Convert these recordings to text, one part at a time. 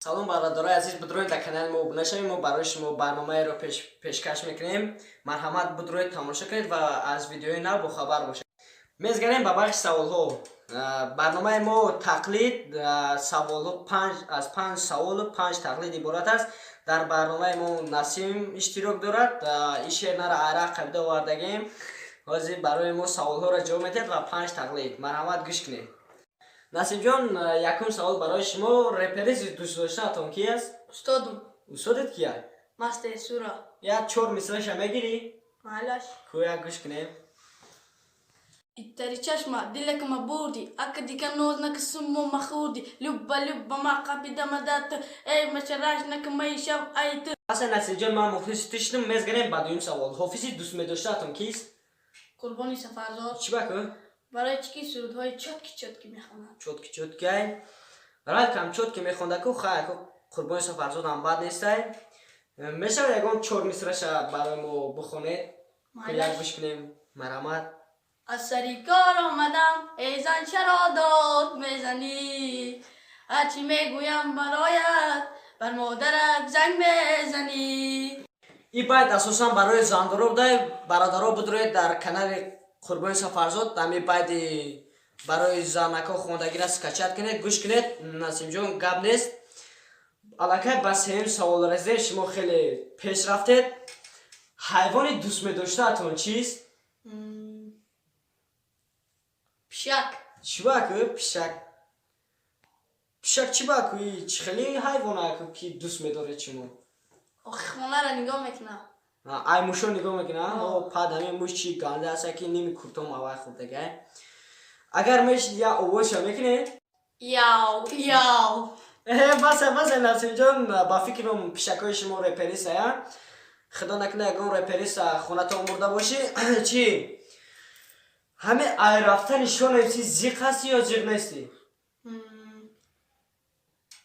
Салом, бародарои азиз, бидроед, дар канали мо обуна шавед. Мо барои шумо барномаеро пешкаш мекунем. Марҳамат, бидроед, тамошо кунед ва аз видеои нав бохабар бошед. Мезгарем ба бахши саволҳо. Барномаи мо тақлид, саволҳо панҷ, аз панҷ саволу панҷ тақлид иборат аст. Дар барномаи мо Насим иштирок дорад. Ин шернара арақ қабида овардагем. Ҳозир барои мо саволҳоро ҷавоб медиҳад ва панҷ тақлид. Марҳамат, гӯш кунед. Насимҷон, якум савол барои шумо: репери дӯстдоштаатон ки аст? Устодум. Устодет кия? Мастер Сура. Як чор мисраша мегирӣ? Майлаш. Ку, як гӯш кунем. Иттари чашма дилакама бурди, ака дика ноз нака суммо махурди, люба люба ма қапидама дат, эй машараш нака майшав айт. Аса, Насимҷон, ман мухлиси ту шудам. Мезганем ба дуюм савол: ҳофизи дӯстмедоштаатон кист? Қурбони Сафарзод. Чӣ баку? Барои чӣ ки сурудҳои чёткий чёткий мехонад. Чёткий чёткий, райкам чёткий мехондаку. Хай, ку, Қурбони Сафарзодам бад нестай. Мешавад ягон чор мисраша барои мо бихонед? Як гӯш кунем, марҳамат. Аз сари кор омадам, эй зан, чаро дод мезанӣ? Ҳарчи мегӯям бароят, бар модарат занг мезанӣ. И байт асосан барои зандоро будай. Бародаро, бидроед, дар канали Қурбони Сафарзод ҳами байди барои занако хондагира скачать кунед, гӯш кунед. Насимҷон, гап нест, аллакай ба сеюм савол расидем. Шумо хеле пеш рафтед. Ҳайвони дӯстмедоштаатон чист? Пишак. Чӣ баку пишак? Пишак чӣ баку? Чӣ хеле ҳайвонаку, ки дӯст медоред шумо? Охи, хонаро нигоҳ мекунам. Ай мушо нигоҳ мекуна? Пад, ҳамин муш чи ганда аста, ки ними куртом авай хӯрдага. Агар мешид, я овозша мекунед? Яу яу. Баса, баса, Насимҷон, ба фикрам, пишакҳои шумо реперисая. Худо накунад, ягон репериса хонатон бурда бошӣ. Чӣ, ҳамин ай рафтани Шон МС зиқ ҳастӣ ё зиқ нестӣ?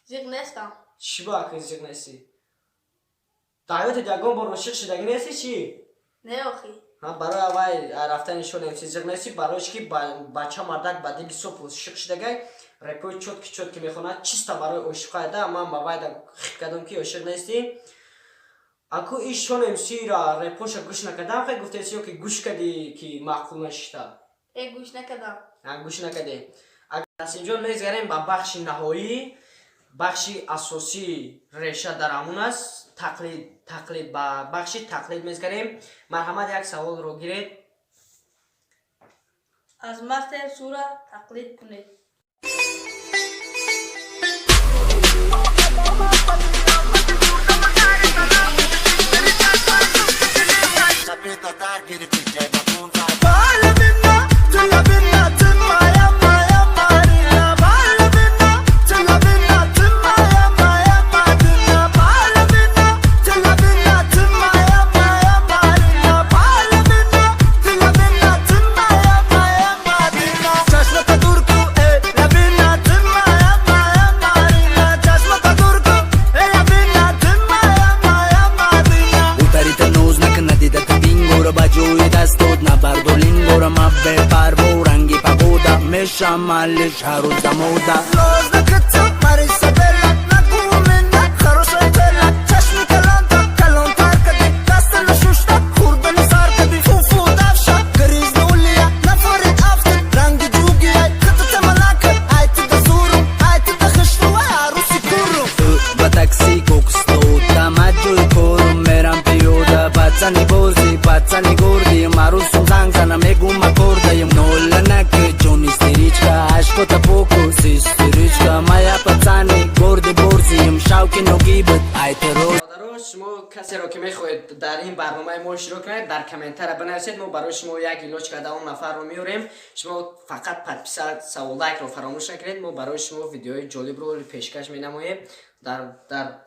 Зиқ нестам. Чӣ ба ки зиқ нестӣ? Дар ҳаётат ягон бор ошиқ шудагӣ нестӣ, чӣ? Не, охи. Барои аввай ай рафтани Шон МС зиқ нестӣ, барои чӣ ки бача мардак ба дили соф ошиқ шудагай, репои чёткий чёткий мехонад, чисто барои ошиқояда. Ман ба вайда хит кардам, ки ошиқ нестӣ. Аку иш Шон МСра репоша гӯш накардам, хай гуфтеси ё ки гӯш кардӣ, ки маъқул нашита? Э, гӯш накардам. Гӯш накардӣ. Насимҷон, мезгарем ба бахши наҳоӣ. Бахши асосии реша дар ҳамун аст, тақлид. Тақлид, ба бахши тақлид мезгарем. Марҳамат, як саволро гиред. Аз Мастер Сура тақлид кунед. Мешамалиш ҳарӯз дамода. Ба такси кокстода маҷои корум мерам пиёда, пацани бози, пацани горди, марусум занг зана, мегум макордаем, нола наки ҷон истеричка, ашкота поку сестричка, моя пацани горди борзием, шавки ногибит айтеро. Бародаро, шумо касеро ки мехоҳед дар ин барномаи мо иштирок кунед, дар комментария бинависед. Мо барои шумо як илоҷ карда он нафарро меорем. Шумо фақат подписаться, лайкро фаромӯш накунед. Мо барои шумо видеои ҷолибро пешкаш менамоем. Дар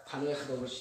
паноҳи Худо бошед.